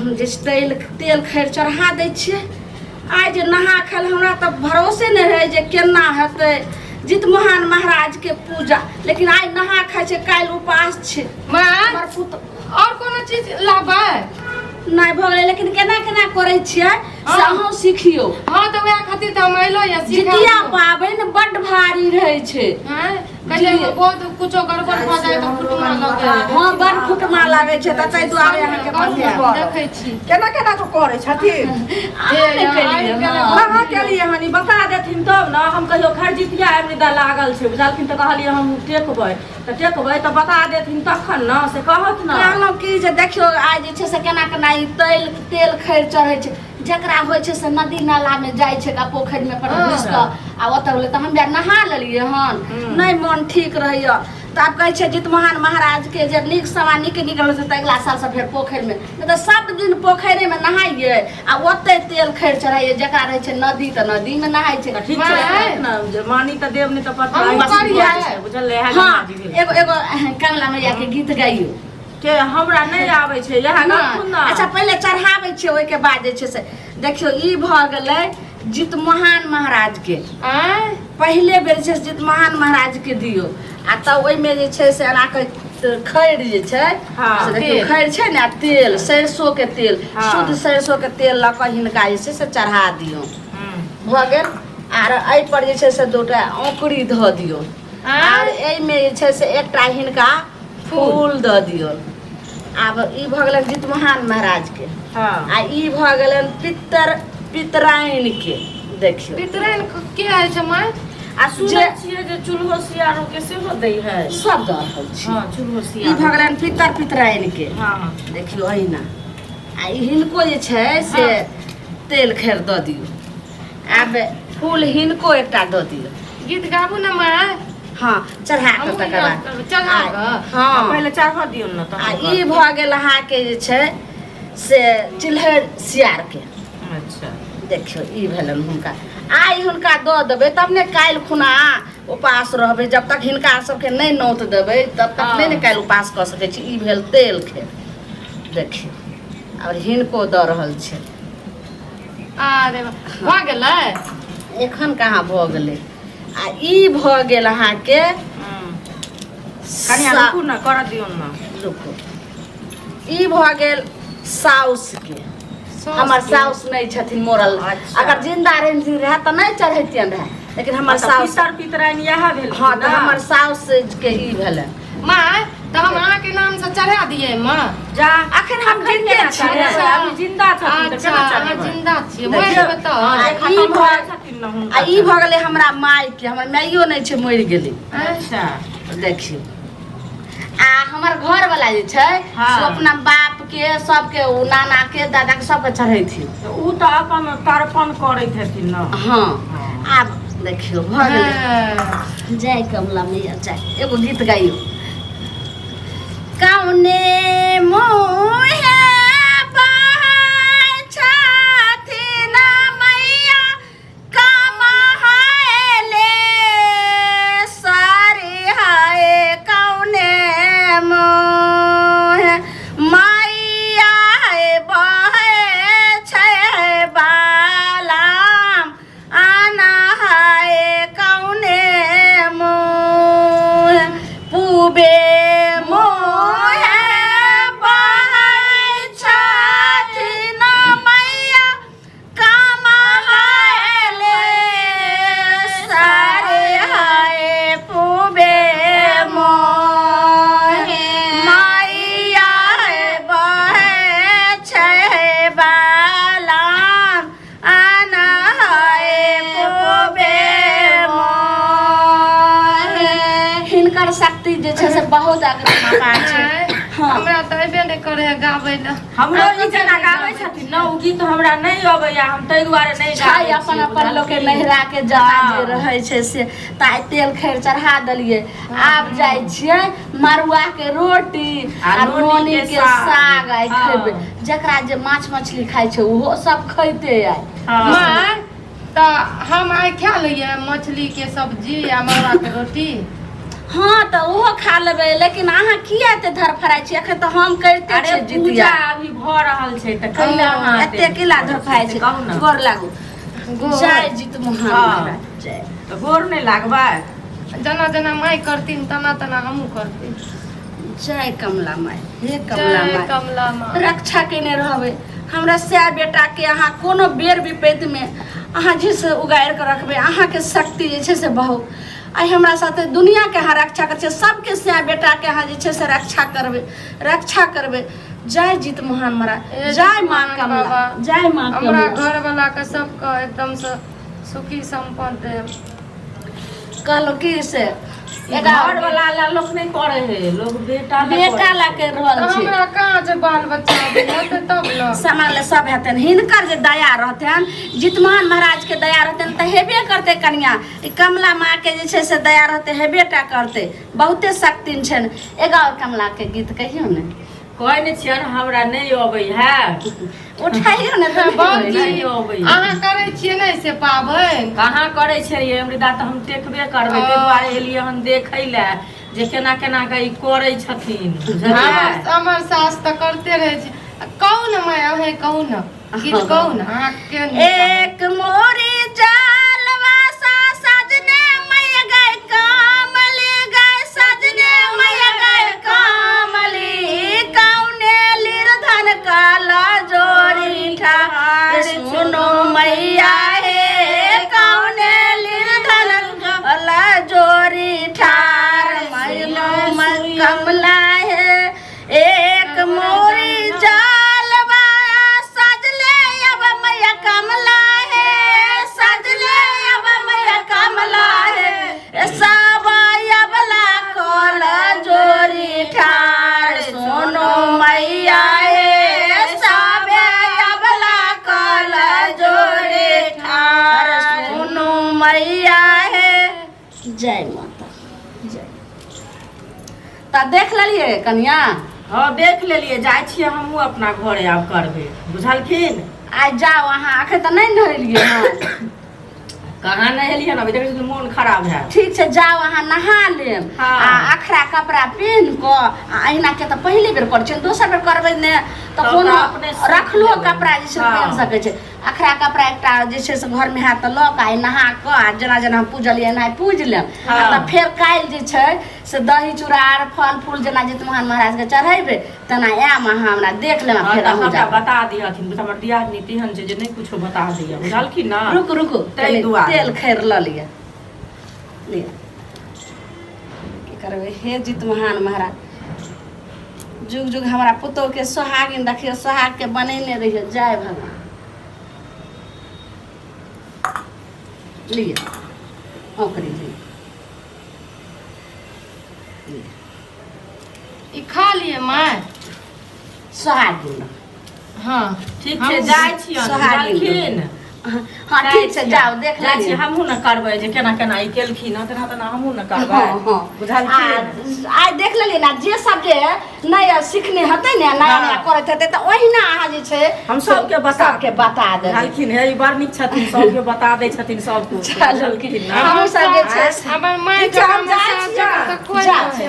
हम जे तेल तेल खैर चढ़ा दै छियै। आइ जे नहा खायल हमरा तऽ भरोसे नहि रहै जे केना हेतै जितमोहन महाराज के पूजा, लेकिन आइ नहा खाइ छै, काल्हि उपास छै। माँ, हमर पुत और कोनो चीज लाबै? नहि भऽ गेलै, लेकिन केना केना करै छियै से अहूँ सिखियौ। हाँ, तऽ वएह खातिर तऽ हम अयलहुँ यऽ सिखा। जितिया पाबनि बड्ड भारी रहै छै। हाँ, कहियो जी। बहुत कुछो गड़बड़ भऽ जाय तऽ फुटमा लगे। हँ, बड़ फुटमा लागै छै, तऽ ताहि दुआरे अहाँके बतायब। देखै छी केना केना कऽ करै छथिन। अहाँ नहि केलियै? हँ। कहाँ केलियै हन? ई बता देथिन तब ने हम कहियो। खैर, जितिया एमनी दा लागल छै, बुझलखिन? तऽ कहलियै हम टेकबै तऽ टेकबै, तऽ बता देथिन तखन ने, से कहत ने। कहलहुँ कि जे देखियौ, आइ जे छै से केना केना ई तेल तेल खैर चढ़ै छै। जकरा होइ छै से नदी नालामे जाइ छै आ पोखरिमे अपन घुसि कऽ आ ओतऽ गेलै। तऽ हम जा नहा लेलियै हन, नहि मोन ठीक रहैए, तऽ आब कहै छै जितमोहन महाराजके जे नीक सामान नीक निकल छै, तऽ अगिला सालसँ फेर पोखरिमे, नहि तऽ सब दिन पोखरिमे नहाइए आ ओतहि तेल खैर चढ़ाइए। जकरा रहै छै नदी तऽ नदीमे नहाइ छै। तऽ ठीक छै। माय। ने जे मानी तऽ देव, नहि तऽ पत्थर। हमहूँ करियै। बुझल है? हँ, एगो एगो कमला मैयाके गीत गाइयौ। के हमरा नहि आबै छै, इएह गाथुन ने। अच्छा, पहिले चढ़ाबै छियै, ओहिके बाद जे छै से देखियौ, ई भऽ गेलै जितमोहन महाराज के। आँय? पहिले बेर जे छै से जितमोहन महाराज के दियौ आ तब ओहिमे जे छै से एना कऽ खैर जे छै से देखियौ। तेल। खैर छै ने, आ तेल, सरिसोके तेल। शुद्ध सरिसोके तेल लऽ कऽ हिनका जे छै से चढ़ा दियौ। भऽ गेल। आर एहिपर जे छै से दूटा औंकरी धऽ दियौ। आर आँय? एहिमे जे छै से एकटा हिनका फूल दऽ दियौ। आब ई भऽ गेलनि जितमोहन महाराजके। आ ई भऽ गेलनि पितर पितराइन के, देखियौ। पितराइन के होइ छै माय? आ सुनै छियै जे चूल्हो सियारो के सेहो दै है। सब दऽ रहल छी। हँ, चूल्हो ई सियारो। भऽ गेलनि पितर पितराइन के। देखियौ, अहिना आ ई हिनको जे छै से तेल खैर दऽ दियौ। आब फूल हिनको एकटा दऽ दियौ। गीत गाबू ने माय। हँ, चढ़ा कऽ हमहूँ तकर याद बाद करबै, चढ़ा कऽ। हँ। पहिले चढ़ऽ दियौ ने आ तहन। ई भऽ गेल अहाँके जे छै से चिल्हर सियारके। देखियौ, ई भेलनि हुनका। आइ हुनका दऽ देबै तब ने काल्हि खुना उपास रहबै। जब तक हिनका सबके नहि नौत देबै तब तक नहि ने काल्हि उपास कऽ सकै छी। ई भेल तेल खेत, देखियौ, आओर हिनको दऽ रहल छै। अरे वाह, भऽ गेलै? एखन कहाँ भऽ गेलै। आ ई भऽ गेल अहाँके कनिया, रुकू ने, करऽ दियौ ने। रुकू, ई भऽ गेल साउसके। हमर साउस नहि छथिन मरल। अगर जिंदा रहथिन रहए तऽ नहि चढ़ैतियनि रहए, लेकिन हमर तऽ साउस पितर पितराइन इएह भेल। हँ, तऽ हमर साउस के ई भेलनि। माँ, तऽ हम अहाँके नामसँ चढ़ा दियै माँ? जा। अखन हम अखन जिन्दे केना छी। चढ़ेबै? अभी जिंदा छथिन तऽ अच्छा, केना अहाँ चढ़ेबै? जिंदा छियै, मरि देखियौ, जेबै तऽ। हँ, आ जे ई खतम भऽ भऽ जाइ छथिन ने हुनका। आ ई भऽ गेलै हमरा मायके। हमर माइयो नहि छै, मरि गेलै। देखियौ, आ हमर घरवाला जे छै से अपना बाप के सबके, ओ नाना के, दादा के, सबके चढ़ैथिन। तऽ उ तऽ अपन तर्पण करैत हेथिन ने। हँ, आब देखियौ, भऽ गेलै। जय कमला मैया जय। एगो गीत गाइयो। कौने मुहे बहै छथिन मैया कमहले सारी हाय, कौने मुहे मैया है बहै छै बालाम आना हाय, कौने मुहे पूबे मुहे बहै छथिन मैया कमहले सारे हाय, पूबे मोहे मैया बहै छै बालाम आना हाय, पूबे मोहे। हिनकर शक्ति जे छै से बहुत अग्रमापा छै। हँ। हमरा तऽ अयबे नहि करै है गाबै लए। हमरो ई जेना गाबै छथिन ने, ओ गीत हमरा नहि अबैया, हम ताहि दुआरे नहि छै गाबै अपन छियै, अपन लोकके बुझलखिन? नैहरा के जना जे रहै छै से। तऽ आइ तेल खैर चढ़ा देलियै, आब जाइ छियै मड़ुआ के रोटी आ आ नोनी नोनी के के साग। साग आइ खेबै। जकरा जे माछ मछली खाइ छै ओहो सब खैते आइ। माँ, तऽ हम आइ खा लियै मछली के सब्जी आ मड़ुआ के रोटी? हँ तऽ ओहो खा लेबै, लेकिन अहाँ किया एते धरफड़ाइ छी? एखन तऽ हम करिते अरे छियै पूजा जितिया। अभी भऽ रहल छै तऽ कैला अहाँ एते केला धरफड़ाइ से छै? कहू ने। गोर लागू। गोर। जय जीत महान हँ। महाराज जय। तऽ गोर नहि लागबै? जेना जेना माय करथिन तना तना हमहूँ करबै। जय कमला माय, हे कमला जय माय, कमला माँ। रक्षा केने रहबै हमरा सए बेटा के। अहाँ कोनो बेर विपैत मे अहाँ जे से उगारि कऽ रखबै, अहाँके शक्ति जे छै से बहुत आइ हमरा साथे दुनिया के अहाँ रक्षा करै छियै। सबके सए बेटा के अहाँ जे छै से रक्षा करबै, रक्षा करबै। जय जीत महान महाराज। ए जय माँ जीत महान कमला। बाबा। जय माँ हमरा कमला। घर वाला के सबके एकदम से सुखी संपन्न देब। कहलहुँ की से ई घर वाला ला लोक नहि करे है, लोग बेटा ला बेटा करे ला कर रहल तऽ छै। हमरा कहाँ छै बाल बच्चा? हेतै तब ने। सामान ले सब हेतनि। हिनकर जे दया रहतनि, जितमान महाराज के दया रहतनि तऽ हेबे करतै कनिया। ई कमला माँ के जे छै से दया रहतै, हेबे टा करतै। बहुते शक्ति छनि। एगो आओर कमला के गीत कहियौ ने। कहै नहि छियनि, हमरा नहि अबै है। उठाइयो ने तऽ। बाबूजी, नहि अबै है। अहाँ करै छियै ने से पाबनि? कहाँ करै छै ये अमृता, तऽ हम टेकबे करबै। ताहि दुआरे एलियै हन देखै लए जे केना केना के ई करै छथिन, बुझलियै? हमर सास तऽ करते रहै छै। आ कहू ने माय, अहें कहू ने गीत, कहू ने अहाँके। एक मोरी जालवा सा सजने मैया गए कामली, गए सजने मैया गए कामली, कौने निर्धन काला जोरी ठार सुनो मैया हे, कौने निर्धन काला जोरी ठार मैनो कमला हे। एक मोरी जालवा सजले अब मैया कमला हे, सजले अब मैया कमला हे, सब अबला कल जोरी ठार सुनो मैया हे, सब अबला कल जोरी ठार सुनो मैया हे। जय माता जय। तऽ देख लेलियै कनिया? हँ, देख लेलियै। जाइ छियै हमहूँ अपना घरे, आब करबै, बुझलखिन? आइ जाउ अहाँ, एखन तऽ नहि नहेलियै हँ। कहाँ नहेलियै हन अभी? देखै छियै मोन खराब है। ठीक छै, जाउ अहाँ नहा लेब। हँ। आ अखरा कपड़ा पहिन कऽ आ अहिना के तऽ पहिले बेर करै छियै, दोसर बेर करबै ने तऽ तऽ कोनो अपने सीख रखलो लेबै। कपड़ा जे छै हँ। पहिन सकै छै। अखरा कपड़ा एकटा जे छै से घरमे हैत तऽ लऽ कऽ आइ नहा कऽ आ जेना जेना हम पूजलियै एना पूजि लेब। आ हँ। तऽ फेर काल्हि जे छै से दही चूड़ा आर फल फूल जेना जितमोहन महाराजके चढ़ेबै तेना आयब, अहाँ हमरा देख लेब आ हँ फेर तऽ अहूँ हमरा जायब। बता दिहथिन। हमर दियादनी तेहन छै जे नहि कुछो बता दैया, बुझलखिन ने? रुकू रुकू। ताहि कनि दुआरे। तेल खैर लऽ लिअ, लिअ। की करबै? हे जितमहान महाराज, जुग जुग हमरा पुतोहके सोहागिन रखियौ, सोहागके बनेने रहियौ। जय भगवान। लिअ, ओकरी लिअ। ई खा लिए माय। सोहागिन। हँ। ठीक छै, जाइ छियनि। सोहागिन। बुझलखिन? हँ, ठीक छै, जाउ, देख जाइ छी। लिअ। हमहूँ ने करबै जे केना केना ई केलखिन हँ, तेना तेना हमहूँ ने करबै। हँ हँ बुझलखिन? आ आइ देख लेलियै ने, जे सब जे नया सिखने हेतै ने, नया हँ। नया करैत हेतै, तऽ ओहिना अहाँ जे छै हम सबके बता सबके बता देबै। बुझलखिन? हे, ई बड़ नीक छथिन, सबके बता दै छथिन सब कुछ। चलू। बुझलखिन ने? हमहूँ सब जे छै हमर माय ठीक छै, हम जकाँ जाइ सास छियै। जकाँ तऽ कोइ जा। नहि छै।